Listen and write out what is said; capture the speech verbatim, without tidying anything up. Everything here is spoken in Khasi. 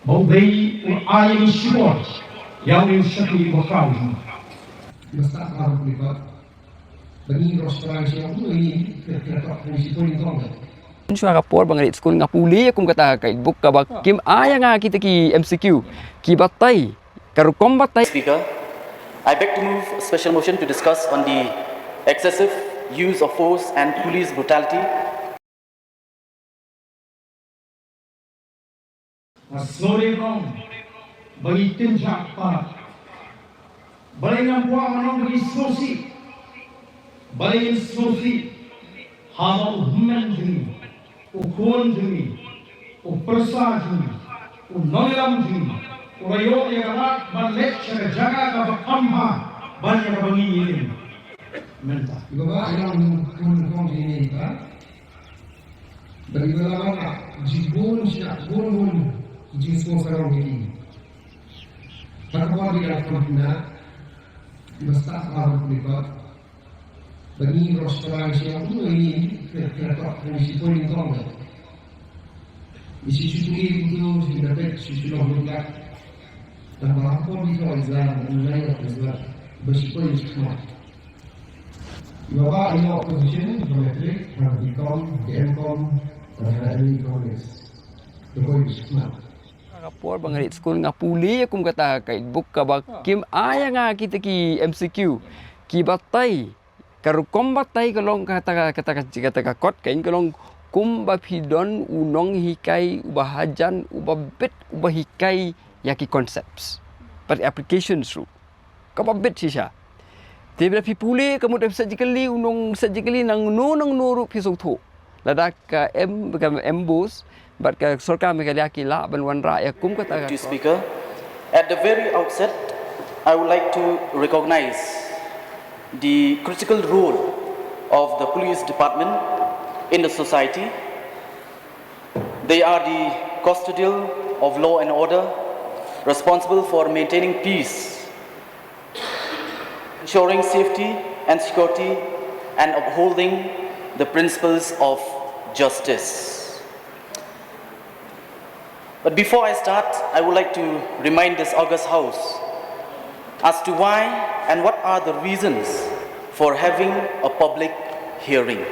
Ba u dei u ai ïa ngi shibor ïa u shakri ba khraw jong ngi. Ba stad ba ruh ngi ba, ba ngi ruh sdang sha u ngi ka ka ka ka shi point tong. Shuwa ka por ba nga rit skul nga pule ïa kum kata ka guidebook kaba kim ai ïa nga kita ki M C Q ki batai, ka rukom batai. Speaker, I beg to move a special motion to discuss on the excessive use of force and police brutality. Nga sngewdei ong ba ngi kynjah palat. Balei ngam kwah ban ong ba ngi sngewsih? Balei ngin sngewsih haba u hynmen jong ngi, u khun jong ngi, u pyrsa jong ngi, u nongïalam jong ngi u la ïoh ïa ka lad ban leit sha ka jaka kaba kham bha ban ïa kaba ngi ïeng mynta? Iba ba ïa u khun kong jong ngi mynta. Bad iba la wan ha jingbun sha bun bun jingsngewsarong ïa ngi. Bad ka bor di ka kham hynna, iba stad ha bor di ka, bad ngi ruh sdang sha u ngi ka ka ka ka shi point tong. Isi shi puli itu shi da pet shi shi long lut gat. Tang ba ha bor di ka izar, ngi la ïa izar ba shi point shi khmat. Iba ba ïa opposition, ba matric, ha B Com, B M Com, ha any economics. Ka point shi khmat. Ka por ba nga rit skul nga pule ïa kum kata ka guidebook kaba kim ai ïa nga kita ki M C Q ki batai, ka rukom batai ka long kata ka, kata ka, kata ka kot ka in ka long kumba phi don u nonghikai uba hajan, uba bit, uba hikai ïa ki concepts bad applications ruh. Kaba bit shisha. Te ba phi pule ka mut da phi sa jingkylli u nong, sa jingkylli nangno nangno ruh phi sngewthuh. Lada ka em, ka em bus bad ka sorkar Meghalaya ki lah ban wanrah ïa kum kata ka. Deputy Speaker, at the very outset, I would like to recognize the critical role of the police department in the society. They are the custodial of law and order, responsible for maintaining peace, ensuring safety and security, and upholding the principles of justice. But before I start, I would like to remind this august House as to why and what are the reasons for having a public hearing.